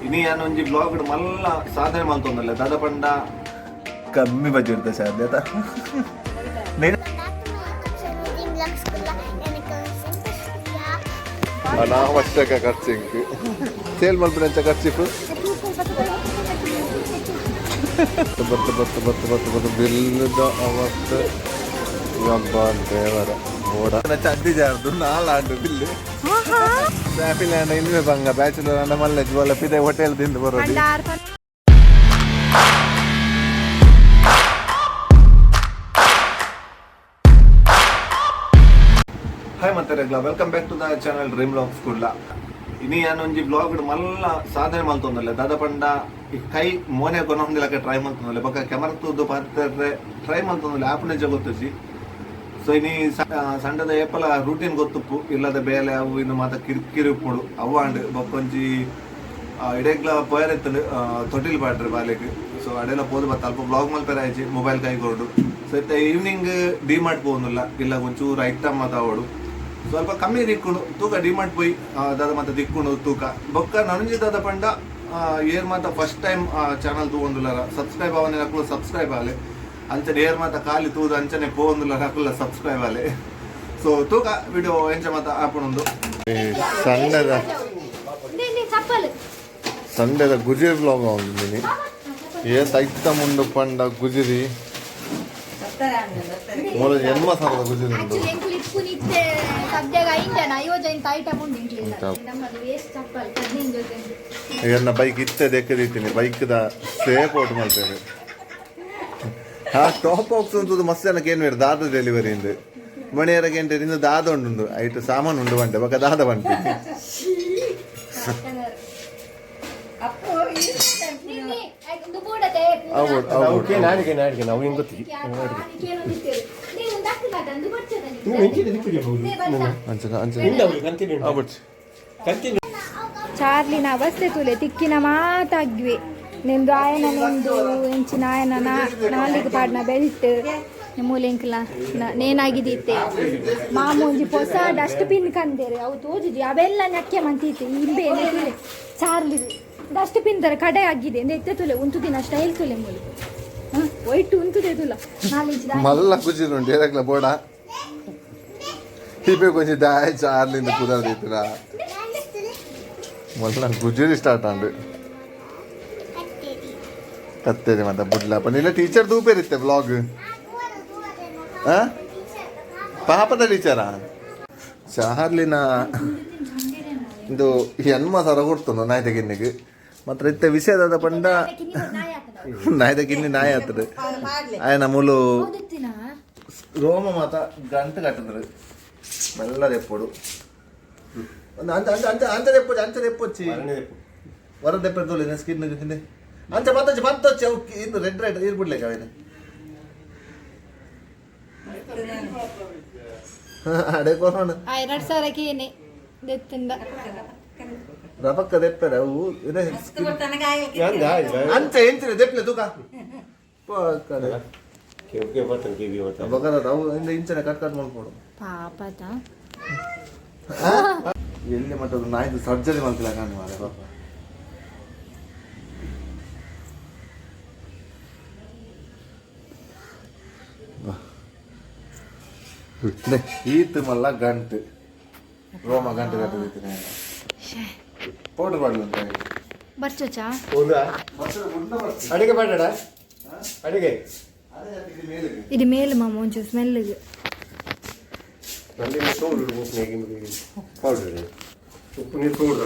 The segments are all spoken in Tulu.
ಇನಿ ಯಾನೊಂಜಿ ಬ್ಲಾಗ್ ಮಲ್ಲ ಸಾಧನೆ ಮಲ್ತೊಂದಲ್ಲ ದಾದ ಪಂಡ ಕಮ್ಮಿ ಬಜೆಟ್ ಸಾಧ್ಯತ. ಅನಾವಶ್ಯಕ ಖರ್ಚಿಂಗ್ ಸೇಲ್ ಮಲ್ಪಿನಂಚ ಖರ್ಚಿಫು ಬತ್ತು ಬತ್ತು ಬತ್ತು ಬತ್ತು ಬತ್ತು ಬಿಲ್ಲದ ಅವಸ್ಥೆ. ಯಬ್ಬ ದೇವರ ಬೋಡ. ಚಡ್ಡಿ ಜಾರ್ದು ನಾಲಾಂಡು ಬಿಲ್ಲು ಟ್ರಾಫಿಲ್ ಆಂಡ ಇಲ್ವೇ ಬಂಗ ಬ್ಯಾಚುಲರ್ ಅಂಡ ಮಲ್ಲ ಜ್ವಲ ಪಿದೆ ಹೋಟೆಲ್ ತಿಂದು ಬರೋದು. ಹಾಯ್ ಮತ್ತೆ ರೆಗ್ಲ, welcome back to the channel dream vlogs Kudla. ಇನಿ ಯಾನೊಂಜಿ ಬ್ಲಾಗ್ ಮಲ್ಲ ಸಾಧನೆ ಮಲ್ತೊಂದಲ್ಲ ದಾದ ಪಂಡ ಈ ಕೈ ಮೋನೆ ಕೊನೊಂದಿಲಕ ಟ್ರೈ ಮಲ್ತೊಂದಲ್ಲ ಬೊಕ ಕೆಮರ ತೂದು ಪಾತ್ರೆ ಟ್ರೈ ಮಲ್ತೊಂದಲ್ಲ ಆಪುನೆ ಜಗೊತ್ತುಜಿ. ಸೊ ಇನಿ ಸಂಡದ ಏಪಲ ರೂಟೀನ್ ಗೊತ್ತುಪ್ಪು ಇಲ್ಲದ ಬೇಲೆ ಅವು ಇನ್ನು ಮಾತ ಕಿರಿಕಿರಿ ಉಪ್ಪುಡು ಅವು ಆಂಡ್ ಬೊಕ್ಕೊಂಜಿ ಇಡೇಗ್ಲ ಪೋಯರೆತ್ತಂಡು ತೊಟಿಲ್ ಪಾಡ್ರಿ ಬಾಲೆಗ್. ಸೊ ಅಡೆಲ್ಲ ಪೋದು ಬತ್ತ ಅಲ್ಪ ಬ್ಲಾಗ್ ಮಲ್ಪೆರ ಆಯ್ಚಿ ಮೊಬೈಲ್ ಕೈ ಕೊರಡು. ಸೊ ಇತ್ತೆ ಈವ್ನಿಂಗ್ ಡಿ ಮಾರ್ಟ್ ಪೋವೊಂದುಲ್ಲ ಇಲ್ಲ ಒಂಚೂರು ಐಟಮ್ ಮಾತ ಅವಡು ಸ್ವಲ್ಪ ಕಮ್ಮಿ ದಿಕ್ಕುಂಡು ತೂಕ ಡಿ ಮಾರ್ಟ್ ಪೋಯಿ ದಾದ ಮಾತ ದಿಕ್ಕುಂಡು ತೂಕ. ಬೊಕ್ಕ ನನೊಂಜಿ ದಾದ ಪಂಡ ಏರ್ ಮಾತ ಫಸ್ಟ್ ಟೈಮ್ ಚಾನಲ್ ತೂವೊಂದುಲ್ಲಾರ ಸಬ್ಸ್ಕ್ರೈಬ್ ಆವನೆ ಅಕುಲು ಸಬ್ಸ್ಕ್ರೈಬ್ ಆಲೆ. ಅಂಚನೆ ಏರ್ ಮಾತ ಖಾಲಿ ತೂದು ಅಂಚನೆ ಪೋವೊಂದುಲ್ಲಾರ ಅಕುಲ ಸಬ್ಸ್ಕ್ರೈಬ್ ಆಲೆ. ಸೊ ತೂಕ ವಿಡಿಯೋ ಎಂಚ ಮಾತ ಆಪುಂಡು. ಸಂಡೆದ ಚಪ್ಪಲ್. ಸಂಡೆದ ಗುಜಿರಿ ಬ್ಲಾಗ್ ಉಂಡು. ಏ ಸೈತ ಮುಂಡು ಪಂಡ ಗುಜಿರಿ ಮೂಲ ಎನ್ಮ ಸಾವಿರದ ಗುಜಿರಿ ಉಂಡು. ಆಕ್ಚುಲಿ ಎಂಕುಲು ಇಪ್ಪುನಿ ಇತ್ತೆ ಸದ್ಯಗ 5 ಜನ, 50 ಜನ ಐಟಮ್ ಉಂಡು ಎಂಕ್ಲಿಲ್ಲ. ನಮ್ಮದು ವೇಸ್ಟ್ ಚಪ್ಪಲ್ 15 ಜೊತೆ. ಎನ್ನ ಬೈಕ್ ಇತ್ತೆ ದೆಕ್ಕದಿತ್ತೀನಿ ಬೈಕ್ದ ಸೇಫ್ ಔಟ್ ಮಲ್ತೇವೆ. ಹಾ ಟಾಪ್ ಬಾಕ್ಸ್ ಉಂಟು ಮಸ್ತ್ ಜನಕ್ಕೆ ಏನು ಬೇಡ ದಾದ ಡೆಲಿವರಿ ಇಂದು ಮಣಿಯರ ಗಂಟೆ ಇಂದು ದಾದ ಉಂಟು ಐಟ್ ಸಾಮಾನು ಉಂಡು ಬಂಟೆ ಬೊಕ ದಾದ ಬಂಟೆ. ಒಂದು ಬೋಡತೆ. ಅವ್ರು ಅವ್ರು ನಾಡಿಗೆ ನಾಡಿಗೆ ನಾವು ಹೆಂಗ್ ಗೊತ್ತಿಗೆ. ಅಂಚನ ಅಂಚನ ಆಗ್ಬಿಡ್ಸಿ. ಚಾರ್ಲಿನ ಅವಸ್ಥೆ ತೂಲೆ, ತಿಕ್ಕಿನ ಮಾತಾಗ್ವಿ ನಿಂದು ಆಯನ ನಿಂದು ಎಂಚಿನ ಆಯನ ನಾಲಿಗೆ ಪಾಡ್ನ ಬೆಲ್ಟ್ ಮೂಲೆಂಕ್ಲ ನೇನಾಗಿದ್ದಿತ್ತೆ. ಮಾಮೂಂಜಿ ಹೊಸ ಡಸ್ಟ್ ಬಿನ್ ಕಂದೇರು, ಅವು ತೋಜುಜಿ. ಅವೆಲ್ಲ ನಕ್ಕೆ ಮಂತೀತೆ ಇಂಬೆ ತುಲೆ. ಚಾರ್ಲಿ ಡಸ್ಟ್ ಬಿನ್ ತರ ಕಡೆ ಆಗಿದೆ ಎಂದ ಎತ್ತೆ ತುಲೆ ಉಂತುದಿನ ಸ್ಟೈಲ್ ತುಲೆ ಮೂಲು ವೈಟ್ ಉಂತುದೆ ತುಲ ನಾಲಿಂಚ್. ಮಲ್ಲ ಗುಜಿರಿ ಉಂಟು ಏರಕ್ಲ ಬೋಡ ಇಬೆ ಕೊಂಚ ದಾಯ ಚಾರ್ಲಿಂದ ಪುದರ್ ದೀತಿನ ಮಲ್ಲ ಗುಜಿರಿ ಸ್ಟಾರ್ಟ್ ಆಂಡು ಕತ್ತೇರಿ ಮತ್ತೆ ಬುಡ್ಲಪ್ಪ ನಿನ್ನ ಟೀಚರ್ ದೂಪೇರಿತ್ತೆ ವ್ಲಾಗ್. ಆ ಪಾಪದ ಟೀಚರಾ ಚಾರ್ಲಿನ ಇದು ಎನ್ಮ ಸರ ಕೊಡ್ತುಂಡು ನಾಯ್ದ ಗಿನ್ನಿಗೆ ಮಾತ್ರ ಇತ್ತೆ ವಿಷಯದಾದ ಪಂಡ ನಾಯ್ದ ಗಿನ್ನಿ ನಾಯಿ ಆತದೆ ಆಯನ ಮೂಲು ರೋಮ ಮಾತ ಗಂಟು ಕಟ್ಟಿದ್ರು ಮೆಲ್ಲ ದೆಪ್ಪೊಡು ಒಂದು ಅಂಚ ಅಂಚ ಅಂಚ ಅಂಚ ದೆಪ್ಪೊಚ್ಚಿ ಅಂಚ ದೆಪ್ಪೊಚ್ಚಿ ವರ ದೆಪ್ಪೆ ಸ್ಕಿನ್ ಹಿಂದೆ ಅಂಚ ಪತ್ತೊಚ್ಚಿ ಪತ್ತೊಚ್ಚಿ ಅವು ಇನ್ನು ರೆಡ್ ರೆಡ್ ನೀರು ಬಿಡ್ಲಿಕ್ಕೆ ಅವೇನು ಅಡೆ ಕೊರೋಣ. 2000ಕ್ಕೆ ಏನೆ ದೆತ್ತುಂಡ. ರಬಕ್ಕ ದೆಪ್ಪರೆ ಅವು ಇದೆ. ಅಂಚ ಎಂಚಿನ ದೆಪ್ಪಲೆ ತೂಕ ಪಕ್ಕಡೆ. ಬಗದ ಅವು ಇಂದ ಇಂಚನೆ ಕಟ್ ಕಟ್ ಮಾಡ್ಕೊಡು. ಪಾಪದ. ಎಲ್ಲಿ ಮಟ್ಟದ ನಾಯ್ದು ಸರ್ಜರಿ ಮಾಡ್ತಿಲ್ಲ ಕಾಣಿ ಮಾರೆ ಪಾಪ. ಬಾ. ಲೆ, ಈತ್ ಮಲ್ಲ ಗಂಟು ರೋಮ ಗಂಟು ಕಟ್ಟದಿತ್ತು ಪೌಡರ್ ಮಾಡಲು ಅಂತ. ಬರ್ಚೋಚಾ. ಅಡಿಗೆ ಬೇಡ ಅಡಿಗೆ. ಇದು ಮೇಲು ಮಾಮ ಒಂಚೂರು ಸ್ಮೆಲ್ಗೆ. ನಲ್ಲಿ ತೋಡು ಪೌಡರ್ ಉಪ್ಪು ನೀರು ತೋಡು.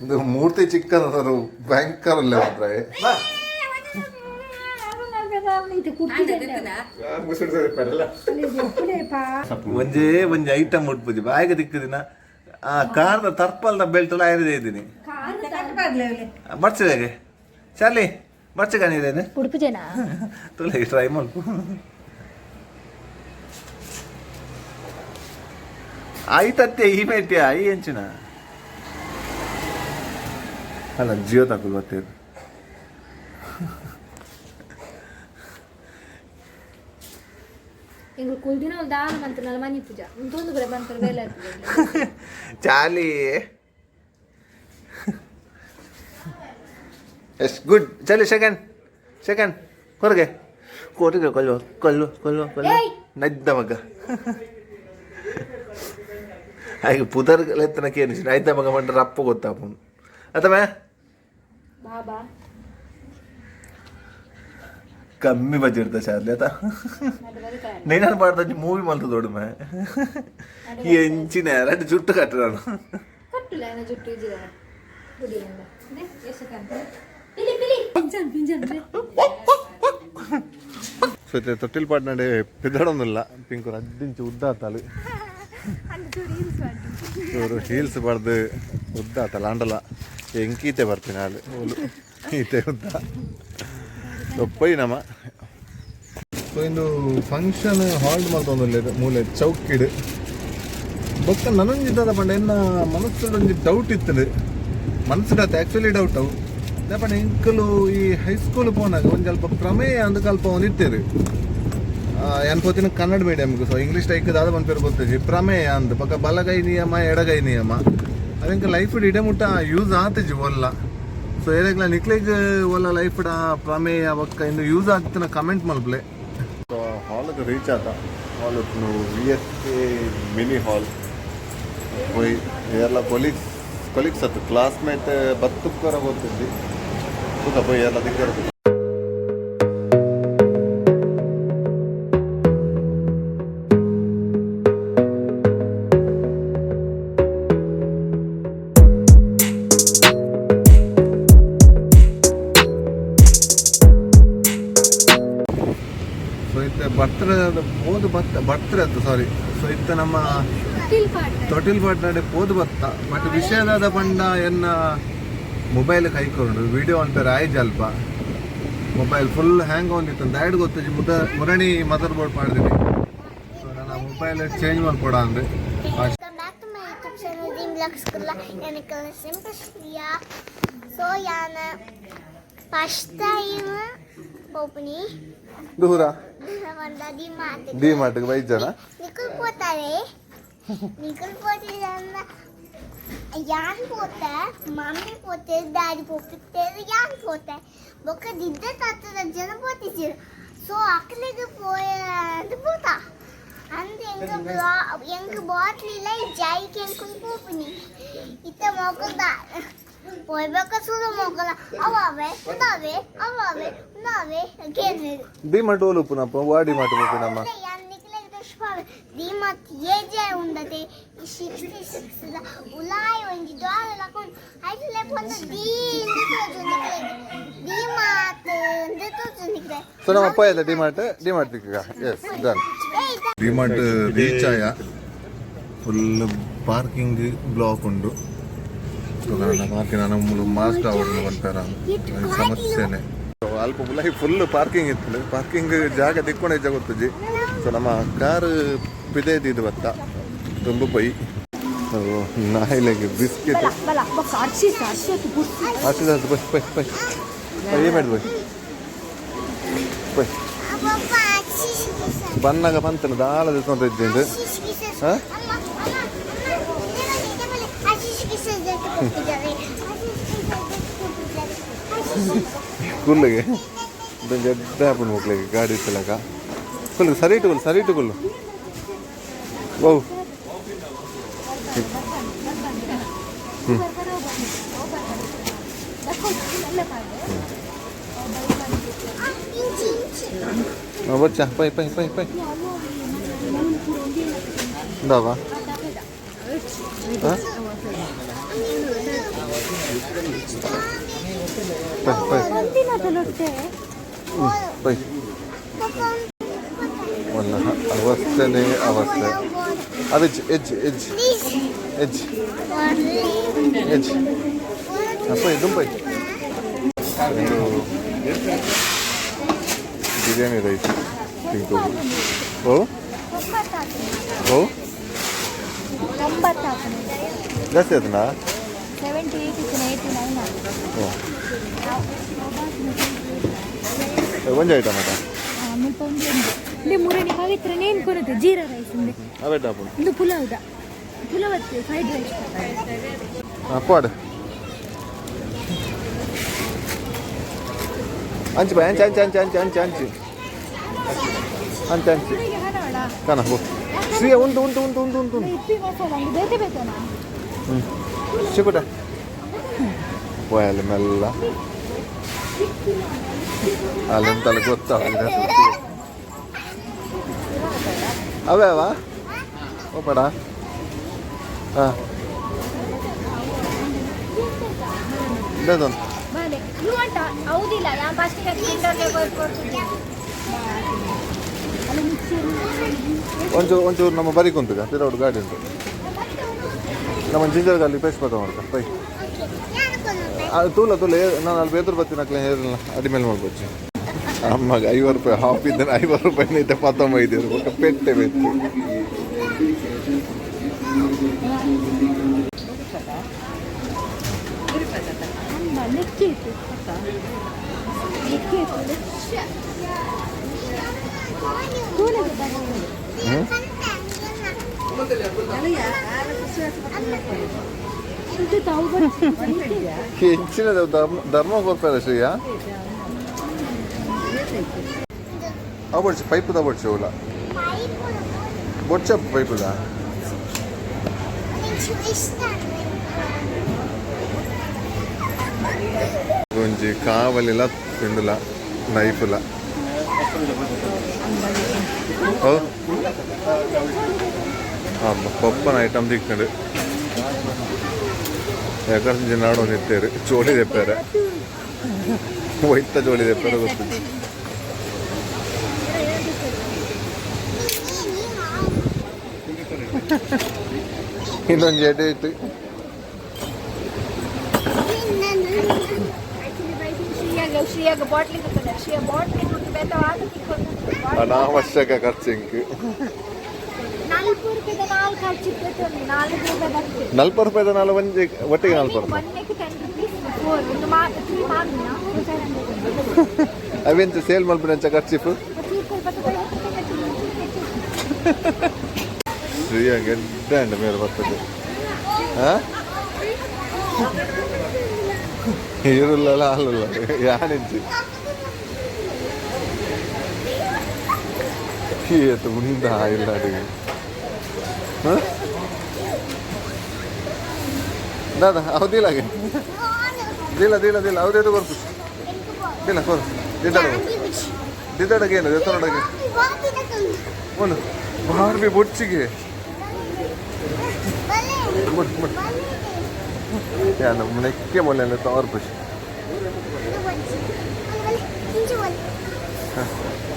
ಇದು ಮೂರ್ತಿ ಚಿಕ್ಕದ ಭಯಂಕರ ಅಲ್ಲೇ ಮಾತ್ರ. ಒಂಜೇ ಒಂಜಿ ಐಟಮ್ ಉಟ್ಪುಜಿ ಬಾಯಿಗೆ ದಿಕ್ಕದಿನ ಆ ಕಾರ್ದ ತರ್ಪಲ್ದ ಬೆಲ್ಟ್ ಎಲ್ಲ ಆಯ್ದೆ ಇದ್ದೀನಿ ಬರ್ಚದಾಗೆ ಚಾರ್ಲಿ ಬರ್ಚಗಾನಿದೇನೆ. ಉಡುಪು ಜನ. ತುಲೆ ಟ್ರೈ ಮಲ್ಪು. ಆಯ್ತತ್ತೆ ಈ ಮೇಟಿ I ಎಂಚಿನ ಅಲ್ಲ ಜಿಯೋ ತಕುಲ್ ಬತ್ತೇರು. ಎಂಗ್ಲು ಕುಲ್ದಿನ ಒಂದು ದಾನ ಮಂತ್ರನಲ್ಲ ಮನಿ ಪೂಜಾ ತೊಂದು ಬರ ಬಂತರ ಬೇಲೆ. Charlie, yes, good. Charlie, second second ಕೊರಗೆ ಕೊರಗೆ, ಕೊಲ್ಲು ಕೊಲ್ಲು ಕೊಲ್ಲು ಕೊಲ್ಲು. ಏಯ್! ನದ್ದ ಮಗ ಹಾಗೆ ಪುದರ್ ಲೆತ್ತನ ಕೇನಿಸಿ ನೈದ ಮಗ ಮಂಡ್ರ ಅಪ್ಪ ಗೊತ್ತಾಪುನು ಅಥವಾ. ಬಾಬಾ. ಕಮ್ಮಿ ಬಜೆಟ್ ಚಾರ್ಲಿ ಆತ. నేను ಪಾಡ್ದ ಮೂವಿ ಮಲ್ತ ದೊಡ್ಡ ಎಂಚಿನ ಎರಡು ಜುಟ್ಟು ಕಟ್ಟ ನಾನು. ಕಟ್ಟುಲ ಏನ ಜುಟ್ಟು ಇಜ್ಜಿದ ಗುಡಿಯಿಂದ ಪಿಲಿ ಪಿಲಿ ಪಿಂಜನ್ ಪಿಂಜನ್. ಸೊ ಇತ್ತೆ ತೊಟ್ಟಿಲ್ ಪಾಡ್ನಡೆ ಪಿದಡೊಂದುಲ್ಲ ಪಿಂಕು ರಡ್ಡಿಂಚು ಉದ್ದ ಆತಾಲು. ಚೂರು ಹೀಲ್ಸ್ ಪಡ್ದು ಉದ್ದ ಆತಲ್ಲ ಅಂಡಲ ಎಂಕೀತೆ ಬರ್ತೀನಿ ಅಲ್ಲಿ ಓಲು ಈತೆ ಉದ್ದ ಒಪ್ಪೈ ನಮ. ಸೊ ಇಂದು ಫಂಕ್ಷನ್ ಹಾಲ್ ಮಲ್ತೊಂದುಲ್ಲೆರ್ ಮೂಲೆ ಚೌಕಿಡ್. ಬೊಕ್ಕ ನನೊಂಜಿ ದಾದ ಪಂಡ ಎನ್ನ ಮನಸ್ಸುಡ್ ಒಂಜಿ ಡೌಟ್ ಇತ್ತುಂಡು. ಮನಸ್ಸುಡ್ ಅತ್ತೆ, ಆ್ಯಕ್ಚುಲಿ ಡೌಟ್ ಅವು. ದಾದ ಪಂಡ ಎಂಕುಲು ಈ ಹೈಸ್ಕೂಲ್ ಪೋನಾಗ ಒಂಜಿ ಅಲ್ಪ ಪ್ರಮೇಯ ಅಂದ್ ಕಲ್ಪವೊಂದು ಇತ್ತೆರ್. ಯಾನ್ ಪೋತಿನ ಕನ್ನಡ ಮೀಡಿಯಮ್ಗೆ, ಸೊ ಇಂಗ್ಲೀಷ್ ಟೈಕ್ ದಾದ ಪನ್ಪೆರ್ ಗೊತ್ತಿಜ್ಜಿ. ಪ್ರಮೇಯ ಅಂದ್ ಬೊಕ್ಕ ಬಲಗೈ ನಿಯಮ, ಎಡಗೈ ನಿಯಮ ಅವೆಂಕ ಲೈಫ್ ಇಡೆ ಮುಟ್ಟ ಯೂಸ್ ಆತಿಜಿ ಒಲ್ಲ. ಸೊ ಏರೆಗ್ಲ ನಿಕ್ಲೆಗ್ ಒಲ್ಲ ಲೈಫ್ ಪ್ರಮೇಯ ಬೊಕ್ಕ ಇಂದು ಯೂಸ್ ಆಗ್ತಿನ ಕಮೆಂಟ್ ಮಲ್ಪಲೆ. ಸೊ ಹಾಲ್ಗೆ ರೀಚ್ ಆತ. Hall VSK. Mini hall. ಪೋಯ್ ಏರ್ಲ ಕೊಲೀಗ್ಸ್ ಕೊಲೀಗ್ಸ್ ಅತ್ತು ಕ್ಲಾಸ್ಮೇಟ್ ಬತ್ತುಕ್ಕರ ಗೊತ್ತಿದ್ದಿ ತೂಕ ಪೋಯ್ ಏರ್ಲ ದಿಕ್ಕರ. ಸೊ ಇತ್ತೆ ಬರ್ತಡೆ ಪೋದು ಬತ್ತ ಬರ್ತಡೆ ಅತ್ತು, ಸಾರಿ. ಸೊ ಇತ್ತೆ ನಮ್ಮ ತೊಟಿಲ್ ಪಾಟ್ನಾಡೆ ಪೋದು ಬತ್ತ. ಬಟ್ ವಿಷಯದಾದ ಪಂಡ ಎನ್ನ ಮೊಬೈಲ್ ಕೈ ಕೊಂಡು ವಿಡಿಯೋ ಅಂತ ಆಯ್ಜ ಅಲ್ಪ ಮೊಬೈಲ್ ಫುಲ್ ಹ್ಯಾಂಗ್ ಆನ್ ದಾಯ್ಡ್ ಗೊತ್ತಿಜ್ಜಿ. ಮುದ ಮುರಣಿ ಮದರ್ ಬೋರ್ಡ್ ಮಾಡಿದ್ದೀನಿ. ಸೊ ನನ್ನ ಮೊಬೈಲ್ ಚೇಂಜ್ ಮಾಡ್ಕೊಡ ಅಂದ್ರೆ. Welcome back to my YouTube channel, Dream Vlogs Kudla. எனக்கு ಸಿಂಪಲ್. ಸೊ ಯಾನ ಫಸ್ಟ್ ಟೈಮ್ ಪೋಪುನಿ. ದೂರ. ಒಂದ ಡಿ ಮಾರ್ಟ್. ಡಿ ಮಾರ್ಟ್ಗೆ ಬೈಜನ. ನಿಖಲ್ ಪೋತಾರೆ. ನಿಖಲ್ ಪೋತಿದಂದ ಯಾನ್ ಪೋತೆ, ಮಮ್ಮಿ ಪೋತೆ, ಡ್ಯಾಡಿ ಪೋಪಿತ್ತೇರು, ಯಾನ್ ಪೋತೆ, ಬೊಕ್ಕ ದಿದ್ದ ತಾತದ ಜನ ಪೋತಿದ್ರು. ಸೊ ಅಕ್ಲೆಗ್ ಪೋಯ ಪೋತ ಅಂದ್ ಎಂಕ್ ಎಂಕ್ ಬಾಟ್ಲಿಲ ಜೈಕ್ ಎಂಕುಲು ಪೋಪಿನಿ. ಇತ್ತ ಮೊಕಲ್ದ ಪೋಯ್ಬೇಕ ಸುರು ಮೊಕಲ ಅವಾವೆ ಉಂದಾವೆ ಅವಾವೆ ಉಂದಾವೆ ಕೇನ್ವೆರ್. ಡಿ ಮಾರ್ಟ್ ಓಲು ಉಪ್ಪುನಪ್ಪ? ವಾ ಡಿ ಮಾರ್ಟ್ ಪೋಪಿನಮ್ಮ? ಡಿಮಾರ್ಟ್ ಏಜೆ ಉಂಡತೆ 66 ದ ಉಲಾಯಿ ಒಂಜಿ ದ್ವಾರ ಲಕೊಂಡು ಐಟ್ಲೆ ಪೊಂದ ಡಿ ಇಂದು ತೋಜುಂಡು ಡಿಮಾರ್ಟ್ ಇಂದು ತೋಜುಂಡು. ಸೊ ನಮ್ಮ ಅಪ್ಪ ಎಲ್ಲ ಡಿ ಮಾರ್ಟ್ ಡಿ ಮಾರ್ಟ್ ದಿಕ್ಕ. Yes, done. D Mart reach ಆಯ. ಫುಲ್ ಪಾರ್ಕಿಂಗ್ ಬ್ಲಾಕ್ ಉಂಡು. ಪಾರ್ಕಿಂಗ್ ನಾನು ಮಾಸ್ಕ್ ಆವಡ್ ಪನ್ಪೆರ ಸಮಸ್ಯೆನೆ. ಅಲ್ಪ ಉಲಾಯಿ ಫುಲ್ ಪಾರ್ಕಿಂಗ್ ಇತ್ತು. ಪಾರ್ಕಿಂಗ್ ಜಾಗ ದಿಕ್ಕೊಂಡೆ ಇಜ್ಜ ಗೊತ್ತುಜಿ. ಸೊ ನಮ್ಮ ಕಾರ್ ಪಿದೇದಿದ್ದು ಬತ್ತ ತುಂಬ ಪೊಯ್ ನಾಯಿಲೆಗ್ ಬಿಸ್ಕೆಟ್. ಬಲ ಬೊಕ್ಕ ಅರ್ಶಿಸ್ ಅರ್ಶಿತ್ ಬುಸ್. ಆಚೆ ಬಸ್ ಬೈ ಬೈ ಬೈ ಏ ಮಾಡಿದ್ ಬೈ ಬೈ. ಪಪ್ಪ ಆಶೀಶ್. ಬನ್ನಾಗ ಪಂತನ ದಾಲ ದಿತ್ತೊಂದು ಇದ್ದಿಂದು. ಹಾ? ಕುಲ್ಲಿಗೆ ಇದೊಂದು ಎಡ್ಡೆ ಹಾಪುಂಡು ಮಕ್ಳಿಗೆ ಗಾಡಿ ಇತ್ತಲಕ. ಕುಲ್ಲು, ಸರಿ ಇಟ್ಟುಕೊಲ್ಲು, ಸರಿ ಇಟ್ಟುಕೊಲ್ಲು. ಓ ಹ್ಞೂ. ಬಚ್ಚ ಪೈ ಪೈ ಪೈ ಪೈ ಇಂದಾವ. ಹಾಂ, ಪೈ ಪೈ ಪೈ. ಒಲ್ಲ ಅವಸ್ಥೆನೇ ಅವಸ್ಥೆ. ಅವೆಜ್ ಎಜ್ ಎಜ್ ಎಜ್ ಎಜ್ ಪೈ ದುಂಪೈ. ಇದು ಬಿರಿಯಾನಿ ರೈಸ್ ತಿಂಕು. ಓ ಓ. 90. ಜಾಸ್ತಿ ಆಯ್ತನಾ? 78 ಇತ್ತು, 89. ಓ, ಒಂಜಿ ಐಟಮ್ ಆಟ. ಮುಲ್ಪ ಒಂಜಿ ಉಂಡು. ಇಂದೆ ಮುರಣಿ ಪವಿತ್ರ ನೇನ್ ಕೊರತೆ ಜೀರಾ ರೈಸ್ ಇಂದೆ. ಅವೆಟ್ ಆಪುಂಡು. ಇಂದು ಪುಲಾವ್ದ ಪುಲಾವ್ ಅತ್ತೆ ಫ್ರೈಡ್ ರೈಸ್. ಪೋಡು ಅಂಚು ಬಾಯ್, ಅಂಚು ಅಂಚು ಅಂಚು ಅಂಚು ಅಂಚು ಅಂಚು ಅಂಚು ಅಂಚು ಕಾಣ ಬೋ ಶ್ರೀಯ ಉಂಟು ಉಂಟು ಉಂಟು ಉಂಟು ಉಂಟು ಉಂಟು. ಇಪ್ಪಿ ಮಸಾಲ ಅಂದು ಬೇತೆ ಬೇತೆನಾ? ಚಿಕ್ಕುಟ ಪೋಯಲ್ಲ ಮೆಲ್ಲ ಅಲ್ಲಂತಲ್ಲ ಗೊತ್ತಾಗಲ್ಲ. ಅವೇ ಅವ ಓಪಡ ಹಾಂ ಇದೊಂದು. ಬಾಲೆ you ಅಂತ ಹೌದಿಲ್ಲ ಯಾ ಫಸ್ಟ್ ತಿಂಡೋಗೆ ಬರ್ಕೊಡ್ತೀನಿ ಅಲ್ಲಿ ಮಿಕ್ಸರ್. ಒಂಚೂರು ಒಂಚೂರು ನಮ್ಮ ಬರಿ ಕುಂತುಗ ಪಿರೌಡು ಗಾಡಿ ಉಂಟು. ನಮ್ಮ ಜಿಂಜರ್ ಗಾರ್ಲಿಕ್ ಪೇಸ್ಟ್ ಬರ್ತಾ ಮಾಡ್ತಾ ಬೈ. ಅದು ತೂಲ ತೂಲ ನಾನು ಅಲ್ಲಿ ಬೇದ್ರು ಬರ್ತೀನಿ ಅಕ್ಲೆ ಹೇರಿಲ್ಲ ಅಡಿ ಮೇಲೆ ಮಾಡ್ಬೋದು. ಅಮ್ಮಗ 50 ರೂಪಾಯಿ ಹಾಫ್ ಇದ್ದಾನೆ 50 ರೂಪಾಯಿ ಇದ್ದೆ ಪತ್ತೊಂಬ ಇದ್ದೀರು ಬೊಕ್ಕ ಪೆಟ್ಟೆ ಬೆತ್ತು. ಅಮ್ಮ ಲೆಕ್ಕ ಇತ್ತು ಲೆಕ್ಕ ಇತ್ತು ತೂಲಗೆ ಬರೋದು. ಹ್ಞೂ. ಇದು ತಾವು ಹೆಚ್ಚಿನ ಧರ್ಮ ಧರ್ಮ ಕೊರ್ಪೇರ ಶ್ರೀಯ ಅವು ಬಡ್ಚಿ ಪೈಪು ಬಡ್ಚಿ ಅವಲ ಬೊಚ್ಚ ಪೈಪುದ. ಒಂಜಿ ಕಾವಲಿಲ ತಿಂಡುಲ ನೈಫುಲ ಓ ಪಪ್ಪನ ಐಟಮ್ ತಿಕ್ಕಂಡು ಯಾಕಂದ್ರೆ ನಾಡು ನಿತ್ತೇರು ಚೋಳಿ ದೆಪ್ಪಾರೆ ಒಯ್ತ ಚೋಳಿ ದೆಪ್ಪಾರೆ ಗೊತ್ತಿಲ್ಲ. ಇನ್ನೊಂದು ಎಡೆ ಇಟ್ಟು. ಶ್ರೀಯಾಗ ಶ್ರೀಯಾಗ ಬಾಟ್ಲಿ ತಗೊಂಡೆ ಶ್ರೀಯ ಬಾಟ್ಲಿ ಕೊಟ್ಟು ಬೇತ ಆಟ ತಿಕ್ಕೊಂಡು. ಅನಾವಶ್ಯಕ ಖರ್ಚು ಇಂಕ್. 40 ರೂಪಾಯಿದ ನಾಲ್ಕು ಖರ್ಚು ಇತ್ತು 4 ರೂಪಾಯಿ ಬರ್ತದೆ. 40 ರೂಪಾಯಿದ ನಾಲ್ ಒಂಜಿ ಒಟ್ಟಿಗೆ 40 ರೂಪಾಯಿ. ಒನ್ನೆಗೆ 10 ರುಪೀಸ್ ಫೋರ್ ಒಂದು ಮಾ ತ್ರೀ ಮಾರ್ನಿನ. ಅವೆಂತ ಸೇಲ್ ಮಲ್ಪುನಂಚ ಖರ್ಚಿಫ್ ಶ್ರೀಯ ಗೆಡ್ಡೆ ಅಂಡ ಮೇರೆ ಬರ್ತದೆ. ಹಾ ಈರುಲ್ಲಲ್ಲ ಅಲ್ಲಲ್ಲ ಯಾನಿಂಚಿ ಏತು ಉಂಡ ಇಲ್ಲ ಅಡುಗೆ. ದಾದಾ ಹೌದಿಲ್ಲ ದಿಲ್ಲ ದಿಲ್ಲ ದಿಲ್ಲ ಹೌದೇದು ಕೊರ್ಪು ದಿಲ್ಲ ಕೊರು ದಿದ್ದಡ ದಿದ್ದಡಗೆ ಏನು ದೆತ್ತನಡಗೆ ಒಂದು ಬಾರ್ಬಿ ಬೊಚ್ಚಿಗೆ ಬುಟ್ ಬುಟ್ ಯಾನ ನೆಕ್ಕೆ ಮೊನ್ನೆ ತೋರ್ಪು.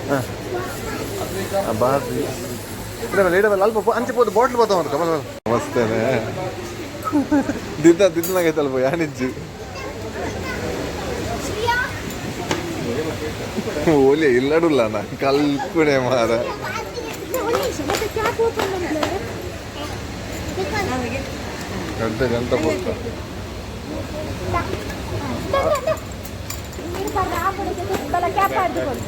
ಹಾಂ ಬಾರ್ಬಿ ಇಡವಲ್ಲ ಇಡವಲ್ಲ ಅಲ್ಪ ಅಂಚೆ ಪೋದು ಬಾಟ್ಲ್ ಬೋತ ಮಾಡ್ಕ ಬಲ್ಲ ನಮಸ್ತೇನೆ ದಿದ್ದ ದಿದ್ದನಾಗೈತಲ್ಪ ಯಾನಿಜ್ಜಿ ಓಲೆ ಇಲ್ಲಡುಲ್ಲ ನಾ ಕಲ್ಪನೆ ಮಾರ. ಮತ್ತೆ ಕ್ಯಾಪ್ ಓಪನ್ ಮಾಡಿದ್ರೆ ಗಂಟೆ ಗಂಟೆ ಪೋತ. ಕ್ಯಾಪ್ ಆಡ್ದುಕೊಳ್ಳಿ.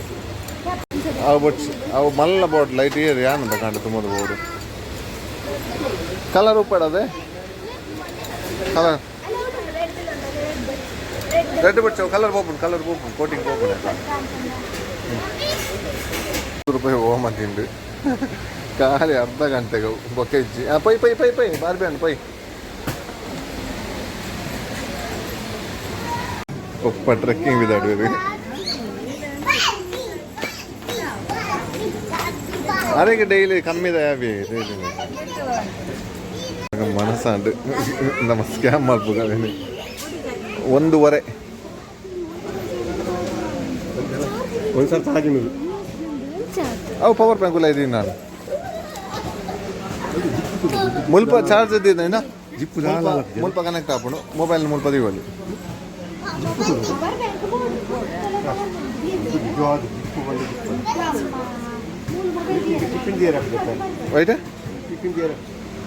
ಅವು ಬೊಚ್ಚು ಅವು ಮಲ್ಲ ಬಾಟ್ಲ್ ಲೈಟ್ ಏರ್ ಯಾನಂತ ಕಂಡು ತುಂಬ ಬೋರ್ಡು ಕಲರ್ ಉಪ್ಪಡದೆ ಕಲರ್ ರೆಡ್ ಬೊಚ್ಚು ಕಲರ್ ಪೋಪುಂಡು ಕಲರ್ ಪೋಪುಂಡು ಕೋಟಿಂಗ್ ಪೋಪುಂಡು ರೂಪಾಯಿ ಓಮ ತಿಂಡು ಖಾಲಿ ಅರ್ಧ ಗಂಟೆಗೆ ಬೊಕ್ಕೆ ಇಜ್ಜಿ. ಆ ಪೈ ಪೈ ಪೈ ಪೈ ಬಾರ್ಬಿ ಹಣ್ಣು ಪೈ ಒಪ್ಪ ಟ್ರೆಕ್ಕಿಂಗ್ ಬಿದ್ದಾಡುವುದು ಅರೆಗೆ ಡೈಲಿ ಕಮ್ಮಿದ ಯಾವಿ ಡೈಲಿ ಮನಸ್ಸಾಂಡು ನಮ್ಮ ಸ್ಕ್ಯಾಮ್ ಮಲ್ಪುಗ 1.5. ಒಂದು ಸರ್ತಿ ಹಾಗೆ ನೀವು. ಅವು ಪವರ್ ಬ್ಯಾಂಕ್ ಎಲ್ಲ ಇದ್ದೀನಿ ನಾನು ಮುಲ್ಪ ಚಾರ್ಜ್ ಇದ್ದಿದ್ದ. ಜಿಪ್ಪು. ಮುಲ್ಪ ಕನೆಕ್ಟ್ ಆಪುಂಡು ಮೊಬೈಲ್ ಮುಲ್ಪ ದೀವಲ್ಲಿ. ನಿಜವಾದ ಜಿಪ್ಪು ಬಂದು ಜಿಪ್ಪು ಟಿಫಿನ್ ದಿಯರ್ ಹಾಕ್ಬೇಕು. ವೈಟ್. ಟಿಫಿನ್ ದಿಯರ್.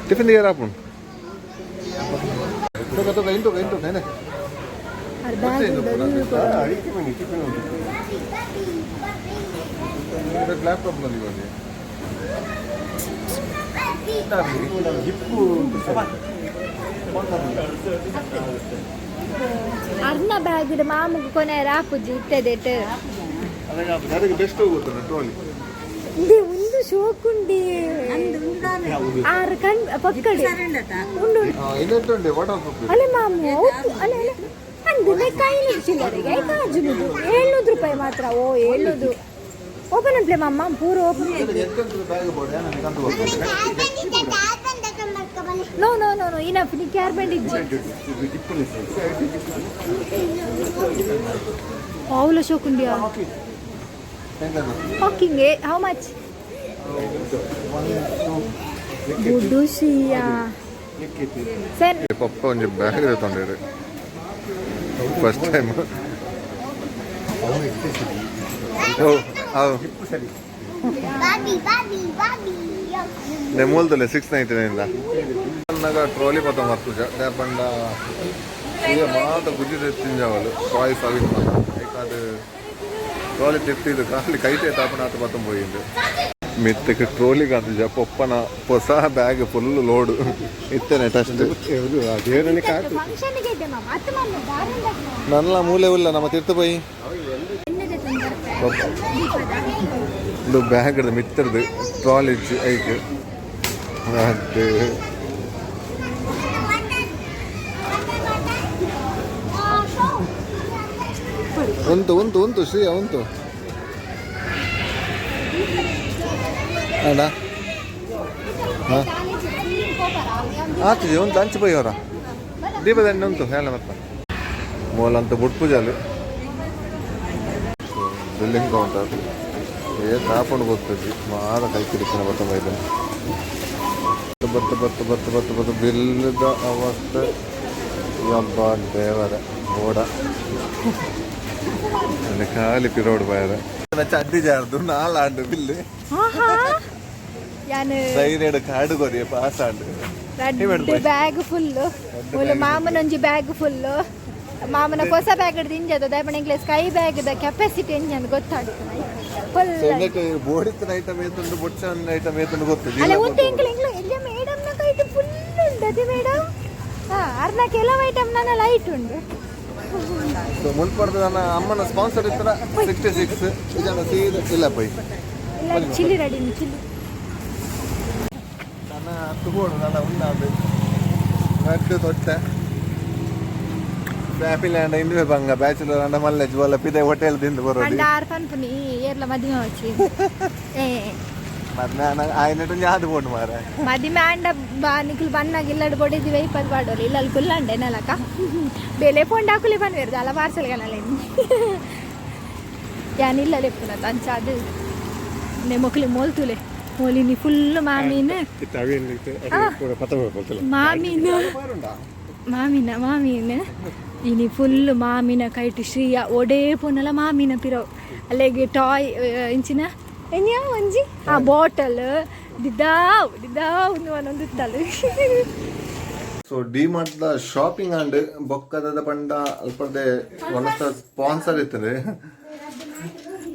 ಟಿಫಿನ್ ದಿಯರ್ ಆಪುಂಡು ತೂಕ ತೂಕ ಇಂಟು ಇಂಟು ಏನೇ. ಟಿಫಿನ್ ಟಿಫಿನ್ ಉಂಟು. ಲ್ಯಾಪ್ಟಾಪ್ ನಲ್ಲಿ ಇವಾಗ. ಜಿಪ್ಪು ಅರ್ನ ಬ್ಯಾಗ್ ಮಾಮುಗು ಕೊನೆ ರಾಪುಜಿ ಇತ್ತದೆಟ್. ಅದಕ್ಕೆ ಬೆಸ್ಟ್ ಹೋಗುತ್ತೆ ಟ್ರಾಲಿ. ಇಂದೆ ಒಂದು ಶೋಕುಂಡಿ ಆರು ಕಣ್ ಪಕ್ಕಡೆ ಉಂಡು. ಇನ್ನೆಂಟುಂಡೆ ವಾಟರ್ ಪ್ರೂಫ್. ಅಲೆ ಮಾಮು, ಹೌದು, ಅಲೆ ಅಲೆ ಅಂದು ಕೈಲಿ ಚಿಲ್ಲರೆಗೆ ಕಾಜುನುದು 700 ರೂಪಾಯಿ ಮಾತ್ರ. ಓ, 700 ಓಪನ್ ಅಪ್ಲೆ ಮಾಮ, ಪೂರ ಓಪನ್. ಬ್ಯಾಗ್ ಬೋರ್ಡ್ ನನಗೆ ಕಂಡು ಬರ್ತದೆ. No no no no, enough. ನೀ ಕ್ಯಾರ್ ಬಂದಿಜ್ಜಿ. ಪಾವುಲ ಶೋಕುಂಡಿಯಾ? Hawking how much? ಬುಡುಸಿಯಾ ಸರ್. ಪಪ್ಪ ಒಂಜಿ ಬ್ಯಾಗ್ ತೊಂದರೆ ಫಸ್ಟ್ ಟೈಮ್. ಹೌದು. ಬಾಬಿ ಬಾಬಿ ಬಾಬಿ. ಮೂಲ್ದಲ್ಲ 699. ಅನ್ನಾಗ ಟ್ರಾಲಿ ಪತ್ತ ಮರ್ತುಜ ಪಂಡ ಈಗ ಮಾತ ಗುಜ್ಜಿ ತಿಂಜಾವಲು ಟಾಯ್ಸ್ ಅವಿನ ಮಾತ ಐಕಾದ ಟ್ರಾಲಿ ತೆತ್ತಿದ್ದು ಖಾಲಿ ಕೈಟೆ ತಾಪನ ಆತ ಪತ್ತ ಪೋಯಿಂದು ಮಿತ್ತಕ್ಕೆ ಟ್ರೋಲಿ ಕಾಂತುಜ. ಪೊಪ್ಪನ ಹೊಸ ಬ್ಯಾಗ್ ಫುಲ್ ಲೋಡ್ ಇತ್ತೇನೆ ಟಸ್ಟ್. ದೇವರನ್ನೇ ಕಾತು. ಫಂಕ್ಷನ್ಗೆ ಇದ್ದೆ ಮಾಮ, ಅತ್ತ ಮಾಮ ದಾರಂದ. ನನ್ನ ಮೂಲೆ ಉಲ್ಲ ನಮ್ಮ ತಿರ್ತು ಪೋಯಿ. ಇದು ಬ್ಯಾಗ್ ಮಿತ್ತರ್ದು ಟ್ರಾಲಿ ಐಕ್ ಅದು. ಉಂಟು ಉಂಟು ಉಂಟು ಶ್ರೀಯ ಉಂಟು ಅಣ್ಣ. ಹಾಂ, ಆಗ್ತದೆ. ಉಂಟು ಅಂಚು ಪೋಯಿ ಅವರ ದೀಪದಂಡ ಉಂಟು ಹೇಳ ಮತ್ತ ಮೂಲ ಅಂತ ಬುಟ್ಪುಜಾಲು ಬಿಲ್ಲಿಂಗ್ ಕೌಂಟರ್. ಏ ತಾಪಂಡು ಗೊತ್ತಜ್ಜಿ ಮಾರ ಕೈ ಕಿಡಿಕನ ಬತ್ತ ಬೈದ ಬತ್ತ ಬತ್ತ ಬತ್ತ ಬತ್ತ ಬತ್ತ ಬಿಲ್ಲದ ಅವಸ್ಥೆ. ಯಬ್ಬ ದೇವರ ಓಡ ಅಲ್ಲಿ ಖಾಲಿ ಪಿರೋಡ್ ಬಾಯರ ಚಡ್ಡಿ ಜಾರ್ದು ನಾಲಾಂಡು ಬಿಲ್ಲು. ಆಹಾ ಯಾನು ಧೈರ್ಯಡ್ ಕಾಡು ಕೊರಿಯ ಪಾಸ್ ಆಂಡು. ರಡ್ಡ್ ಬ್ಯಾಗ್ ಫುಲ್ಲು. ಮೂಲು ಮಾಮನೊಂಜಿ ಬ್ಯಾಗ್ ಫುಲ್ಲು. ಮಾಮನ ಹೊಸ ಬ್ಯಾಗ್ ದಿಂಜದ ದಾಯಪಣ English sky bag the capacity ಎಂಜನ್ ಗೊತ್ತಾಡು ಫುಲ್. ಬೋಡಿತ್ತಿನ ಐಟಮ್ ಏತುಂಡು, ಬೊಚ್ಚನ ಐಟಮ್ ಏತುಂಡು ಗೊತ್ತು. ಅಲ್ಲ, ಉಂಟು ಎಂಕ್ಲ ಎಂಕ್ಲ ಎಲ್ಲ ಮೇಡಮ್ ನ ಕೈಟ್ ಫುಲ್ ಉಂಡು ಅದೇ ಮೇಡಮ್. ಹಾ, ಅರ್ನ ಕೆಲವು ಐಟಮ್ ನನ್ನ ಲೈಟ್ ಉಂಡು. ಸೊ ಮುಲ್ಪಡ್ದು ನನ್ನ ಅಮ್ಮನ ಸ್ಪಾನ್ಸರ್ ಇತ್ತರ 66 ಇದನ್ನ ಸೀದಾ ಇಲ್ಲ ಪೈ. ಇಲ್ಲ, ಚಿಲ್ಲಿ ರೆಡಿ ಚಿಲ್ಲಿ. ನನ್ನ ತಗೋಡು ನನ್ನ ಉಂಡಾದು ನಡ್ಡು ತೊಟ್ಟೆ ಹ್ಯಾಪಿ ಲ್ಯಾಂಡ್ ಇಂದುವೆ ಬಂಗ ಬ್ಯಾಚುಲರ್ ಅಂಡ ಮಲ್ಲೆಜ್ ವಲ್ಲ ಪಿದೆ ಹೋಟೆಲ್ ದಿಂದ ಬರೋದು. ಅಂಡ ಆರ್ ಪನ್ಪುನಿ ಏರ್ಲ ಮದಿಮೆ ವಚ್ಚಿ ಏ. ಮತ್ತೆ ನಾನು ಆಯ್ನಟ್ಟು ಯಾವ್ದು ಬೋಂಡು ಮಾರ. ಮದಿಮೆ ಆಂಡ ಬಾ ನಿಕ್ಲು ಬನ್ನಾಗ ಇಲ್ಲಡ್ ಬೊಡಿದಿ ವೈಪದ್ ಬಾಡೋಲಿ ಇಲ್ಲ ಅಲ್ಲಿ ಕುಲ್ಲಂಡೆ ನೆಲಕ ಬೆಲೆ ಪೊಂಡು ಹಾಕುಲಿ ಬನ್ವೇರ್ದು ಅಲ್ಲ ಪಾರ್ಸೆಲ್ ಗನಲ್ಲ. ಯಾನ್ ಇಲ್ಲ ಲೆಪ್ಪುನ ಅಂಚ ಅದು ನೆ ಮೊಕ್ಲಿ ಮೋಲ್ತುಲೆ ಮೋಲಿನಿ ಫುಲ್ ಮಾಮೀನ್. ಪತ್ತ ಬೋಲ್ತಲ್ಲ. ಮಾಮಿನ ಮಾಮಿನ ಮಾಮಿನ ಇನಿ ಫುಲ್ ಮಾಮಿನ ಕೈಟ್ ಶ್ರೀಯ ಒಡೇ ಪೊನಲ ಮಾಮಿನ ಪಿರವು ಅಲ್ಲೆಗೆ ಟಾಯ್ ಇಂಚಿನ ಎಂಜ ಒಂಜಿ ಆ ಬಾಟಲ್ ದಿದ್ದಾವ್ ದಿದ್ದಾವ್ ಒಂದು ಒಂದೊಂದು ಇತ್ತಲ್ಲ. ಸೊ D mart the shopping and ಬೊಕ್ಕದ ಪಂಡ ಅಲ್ಪದೆ ಒನ್ ಆಫ್ the sponsor ಇರ್ತದೆ.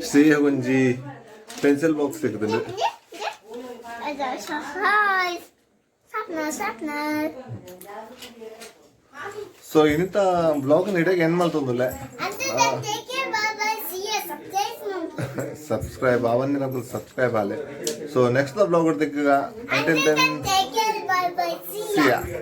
ಶ್ರೀಯ ಒಂಜಿ ಪೆನ್ಸಿಲ್ ಬಾಕ್ಸ್ ಸಿಗ್ತದೆ. Sharpener, sharpener. So ಇನ್ನಿತ ಬ್ಲಾಗ್ ಇಡಕ್ಕೆ ಏನ್ ಮಲ್ತೊಂದುಲ್ಲೆ. Until then, take care, bye bye, see you, subscribe. Subscribe ಅವನ್ನ ಸಬ್ಸ್ಕ್ರೈಬ್ ಆಲೆ. ಸೊ next the blog ದಿಕ್ಕ. Until Until then then, take care, bye bye, see see ya. Ya.